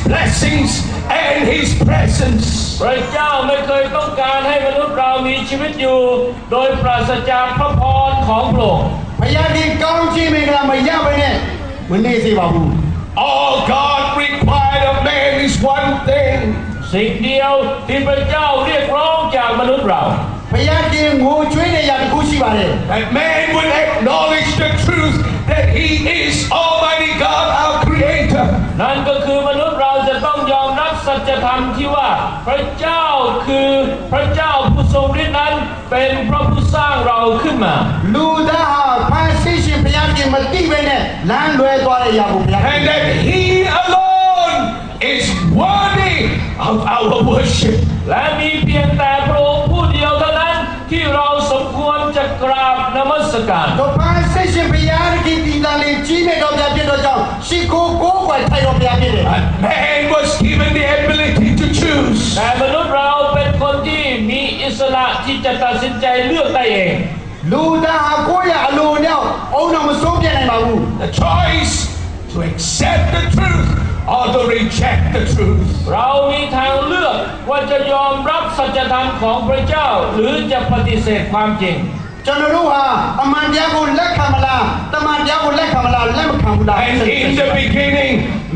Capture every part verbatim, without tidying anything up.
blessings and His presence. พระเจ้าไม่เคยต้องการให้มนุษย์เรามีชีวิตอยู่โดยปราศจากพระพรของพระองค์ พระยาเองကောင်းခြင်းမင်္ဂလာမရဘဲနဲ့မနေစေပါဘူး။ All God required of man is one thing. สิ่งเดียวที่พระเจ้าเรียกร้องจากมนุษย์เรา พระยาเองငိုကြွေးတဲ့အရာတစ်ခုရှိပါတယ်။ That man would acknowledge the truth that He is Almighty God, our Creator. นั่นก็คือมนุษย์เราจะต้องยอมรับสัจธรรมที่ว่าพระเจ้าคือพระเจ้าผู้ทรงฤทธิ์นั้นเป็นพระผู้สร้างเราขึ้นมา လူသားဟာဖန်ဆင်းရှင်ဘုရားသခင်မသိဘဲနဲ့လမ်းလွဲသွားတဲ့အရာကိုဘုရား And that He alone is worthy of our worship. และมีเพียงแต่พระองค์ผู้เดียวเท่านั้นที่เราสมควรจะกราบนมัสการ တော့ဖန်ဆင်းရှင်ဘုရားသခင်တည်တံ့လင်ကြီးမြတ်တော်ဘုရားဖြစ်သောကြောင့်ရှိခိုးကိုးကွယ်ထိုင်တော်ဘုရားဖြစ်တယ်။ But man was given the ability to choose. แต่มนุษย์เราเป็นคนที่มีอิสระที่จะตัดสินใจเลือกได้เอง လူသားဟာကိုယ့်ရဲ့အလိုအလျောက်အုံနောက်မဆုံးဖြတ်နိုင်ပါဘူး။ The choice to accept the truth or to reject the truth. เรามีทางเลือกว่าจะยอมรับสัจธรรมของพระเจ้า หรือจะปฏิเสธความจริง ကျွန်တော်တို့ဟာအမှန်တရားကိုလက်ခံမလားတမန်တရားကိုလက်ခံမလားလက်မခံဘူးလား And in the beginning,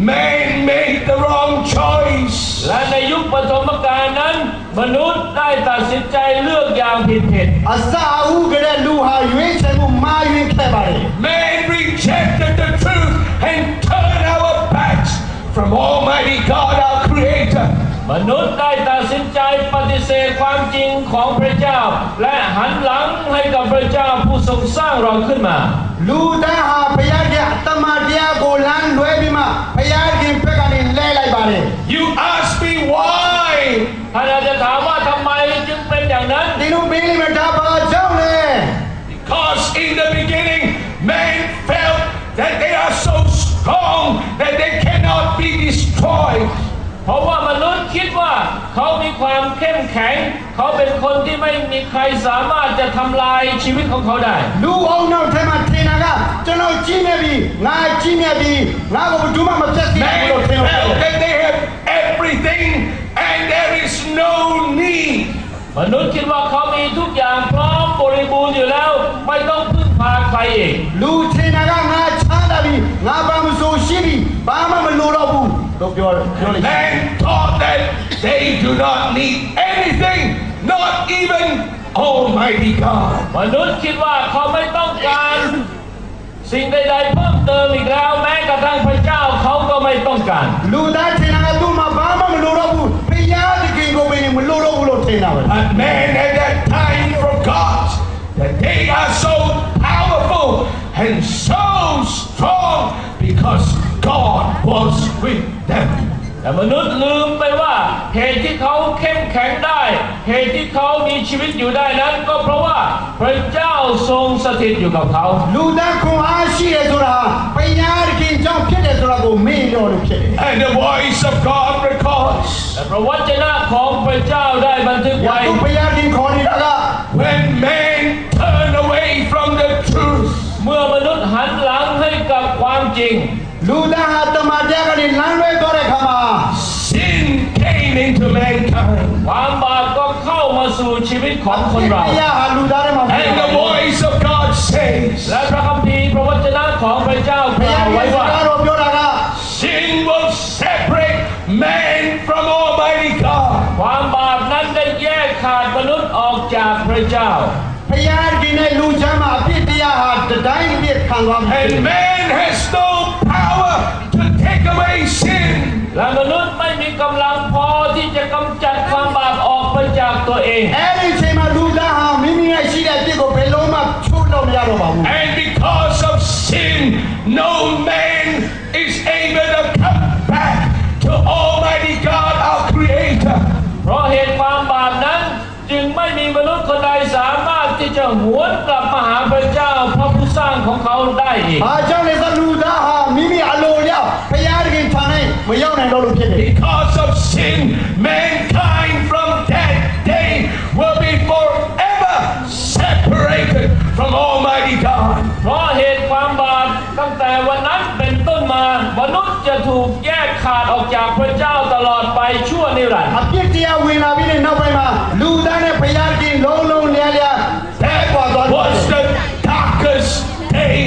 man made the wrong choice. และในยุคปฐมกาลนั้น มนุษย์ได้ตัดสินใจเลือกอย่างผิดๆ အစအဦးကလေးလူဟာရွေးချယ်မှုမှားယွင်းခဲ့ပါတယ် Man rejected the truth and turned our backs from Almighty God, our Creator. มนุษย์ได้ตัดสินใจปฏิเสธความจริงของพระเจ้า และหันหลังให้กับพระเจ้าผู้ทรงสร้างเราขึ้นมา လူသားဟာဘုရားရဲ့အတမန်တရားကိုလမ်းလွဲပြီးမှဘုရားခင်ဘက်ကနေလဲလိုက်ပါတယ် You ask me why. ท่านอาจจะถามว่าทำไมจึงเป็นอย่างนั้น သင်တို့မေးလိမ့်မယ်ဒါဘာကြောင့်လဲ Because in the beginning, man felt that they are so strong that they cannot be destroyed. เพราะว่ามนุษย์คิดว่าเขามีความเข้มแข็ง เขาเป็นคนที่ไม่มีใครสามารถจะทำลายชีวิตของเขาได้ လူအုံနောက်ထဲမှာထင်တာကကျွန်တော်ကြီးမြတ်ပြီငါကြီးမြတ်ပြီငါကိုဘယ်သူမှမဖျက်ဆီးနိုင်ဘူးလို့ထင်လို့ Felt that they have everything and there is no need. มนุษย์คิดว่าเขามีทุกอย่างพร้อมบริบูรณ์อยู่แล้ว ไม่ต้องพึ่งพาใครอีก လူထင်တာကငါချမ်းသာပြီငါဘာမဆိုရှိပြီဘာမှမလိုတော့ဘူးလို့ပြောပြောလိမ့်မယ် Man thought that they do not need anything, not even Almighty God. มนุษย์คิดว่าเขาไม่ต้องการสิ่งใดๆเพิ่มเติมอีกแล้ว แม้กระทั่งพระเจ้าเขาก็ไม่ต้องการ လူသားထင်တာကသူ့မှာဘာမှမလိုတော့ဘူးဘုရားသခင်ကိုပင်မလိုတော့ဘူးလို့ထင်တာပဲ But man at that time forgot that they are so powerful and so strong because God was with them. แต่มนุษย์ลืมไปว่าเหตุที่เขาเข้มแข็งได้ เหตุที่เขามีชีวิตอยู่ได้นั้น ก็เพราะว่าพระเจ้าทรงสถิตอยู่กับเขา လူသားခွန်အားရှိတယ်ဆိုတာဟာဘုရားသခင်ကြောင့်ဖြစ်တယ်ဆိုတာကိုမေ့လျော့လို့ဖြစ်တယ် And the voice of God records แต่พระวจนะของพระเจ้าได้บันทึก ယ ไว้ ခုဘုရားသခင်ခေါ်နေတာက When man turn away from the truth, เมื่อมนุษย์หันหลังให้กับความจริง လူသားဟာတမန်တရားကနေလမ်းလွဲသွားတဲ့အခါမှာ sin came into mankind. ความบาปก็เข้ามาสู่ชีวิตของคนเรา အပြစ်တရားဟာလူသားထဲမှာဝင် And the voice of God says, และพระคัมภีร์พระวจนะของพระเจ้ากล่าวไว้ว่า ဘုရားရဲ့စကားတော်ပြောတာက Sin will separate man from Almighty God. ความบาปนั้นได้แยกขาดมนุษย์ออกจากพระเจ้า ဘုရားသခင်နဲ့လူကြားမှာအပြစ်တရားဟာတစ်တိုင်းတစ်ပြစ်ခံသွားပြီဖြစ်တယ် And man has no power to take away sin. และมนุษย์ไม่มีกำลังพอที่จะกำจัดความบาปออกไปจากตัวเอง အဲ့ဒီအချိန်မှာလူသားဟာမိမိနဲ့ရှိတဲ့အပြစ်ကိုဘယ်လိုမှချိုးလို့မရတော့ပါဘူး And because of sin, no man is able to come back to Almighty God, our Creator. เพราะเหตุความบาปนั้น จึงไม่มีมนุษย์คนใดสามารถที่จะหวนกลับมาหาพระเจ้าพระผู้สร้างของเขาได้อีก ဘာကြောင့်လဲဆိုတော့လူသားဟာမိမိအလိုအလျောက်ဘုရားသခင်ထံနဲ့မရောက်နိုင်တော့လို့ဖြစ်တယ် Because of sin, mankind from that day will be forever separated from Almighty God. เพราะเหตุความบาปตั้งแต่วันนั้นเป็นต้นมามนุษย์จะถูกแยกขาด จากพระเจ้าตลอดไปชั่วนิรันดร์ အပြစ်တရားဝင်လာပြီးတဲ့နောက်ပိုင်းမှာလူသားနဲ့ဘုရားသခင်လုံးလုံးလျားလျား That was the darkest day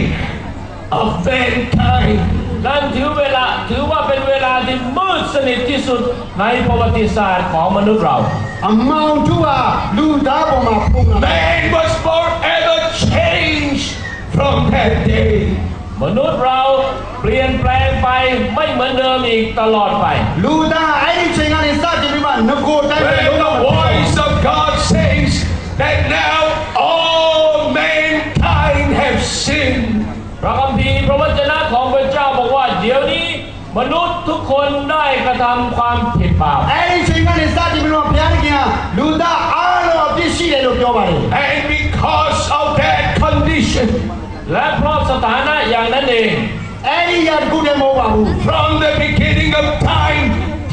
of mankind. นั่นถือเวลาถือว่าเป็นเวลาที่มืดสนิทที่สุดในประวัติศาสตร์ของมนุษย์เรา အမှောင်ထုဟာလူသားပေါ်မှာဖုံးလာတယ် Man was forever changed from that day. มนุษย์เราเปลี่ยนแปลงไปไม่เหมือนเดิมอีกตลอดไป လူသားအဲ့ဒီချိန်ကနေစတင်ပြီးမှငကိုတိုင်းပဲ When လုံးဝ the voice of God says that now all mankind have sinned. พระคัมภีร์พระวจนะของพระเจ้าบอกว่าเดี๋ยวนี้มนุษย์ทุกคนได้กระทำความผิดบาป အဲ့ဒီချိန်ကနေစတင်ပြီးတော့ဘုရားသခင်ကလူသားအားလုံးအပြစ်ရှိတယ်လို့ပြောပါတယ် And because of that condition, และเพราะสถานะอย่างนั้นเอง အဲ့ဒီအရာတစ်ခုတည်းမဟုတ်ပါဘူး from the beginning of time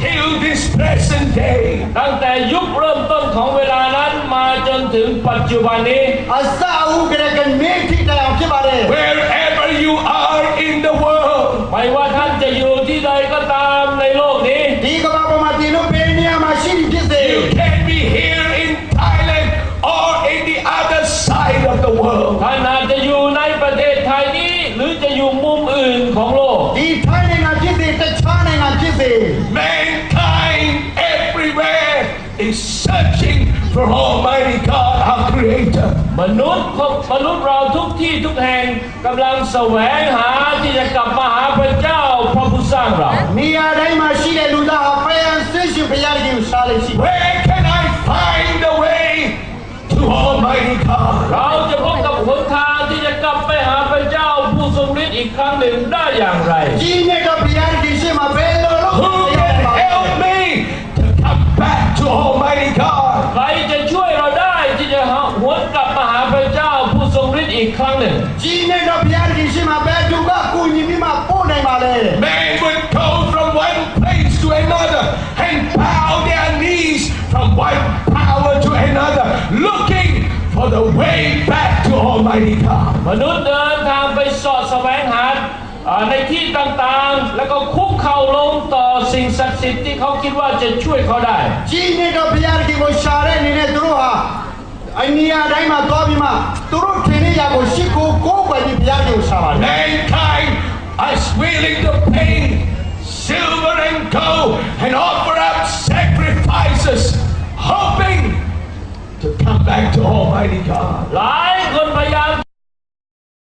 till this present day, ตั้งแต่ยุคเริ่มต้นของเวลานั้นมาจนถึงปัจจุบันนี้ အစအဦးကလေးကနေထိတိုင်အောင်ဖြစ်ပါတယ် wherever you are in the world, ไม่ว่าท่านจะอยู่ที่ใดก็ตามในโลกนี้ ဒီကမ္ဘာပေါ်မှာတင်လို့ဘယ်နေရာမှာရှိနေဖြစ်စေ you can be here in Thailand or in the other side of the world. ท่านอาจจะอยู่ในประเทศไทยนี้ หรือจะอยู่มุมอื่นของโลก ဒီထိုင်းနိုင်ငံဖြစ်စေတခြားနိုင်ငံဖြစ်စေ Mankind everywhere is searching for Almighty God, our Creator. มนุษย์ของมนุษย์เราทุกที่ทุกแห่งกำลังแสวงหาที่จะกลับมาหาพระเจ้าพระผู้สร้างเรา နေရာတိုင်းမှာရှိတဲ့လူသားဟာပယံဆင်းရှင်ဘုရားသခင်ကိုရှားလေ့ရှိတယ် Where can I find the way to Almighty God? เราจะพบกับหนทางที่จะกลับไปหาพระเจ้าผู้ทรงฤทธิ์อีกครั้งหนึ่งได้อย่างไร ကြီးမြတ်သောဘုရားသခင်ရှေ့မှာဘယ်လိုလုပ် Who can help me to come back to Almighty God? ใครจะช่วยเราได้ที่จะหวนกลับมาหาพระเจ้าผู้ทรงฤทธิ์อีกครั้งหนึ่ง ကြီးမြတ်သောဘုရားသခင်ရှေ့မှာဘယ်သူကကူညီပြီးမှပို့နိုင်ပါလဲ Man would go from one place to another and bow their knees from one power to another, looking for the way back to Almighty God. มนุษย์เดินทางไปเสาะแสวงหาเอ่อในที่ต่างๆ แล้วก็คุกเข่าลงต่อสิ่งศักดิ์สิทธิ์ที่เขาคิดว่าจะช่วยเขาได้ ကြီးမြတ်သောဘုရားသခင်ကိုရှာတဲ့အနေနဲ့သူတို့ဟာအနေရာတိုင်းမှာသွားပြီးမှသူတို့ထင်တဲ့အရာကိုရှိခိုးကိုးကွယ်ပြီးဘုရားသခင်ကိုရှာပါတယ် Mankind is willing to pay silver and gold and offer up sacrifices, hoping to come back to Almighty God. หลายคนพยายาม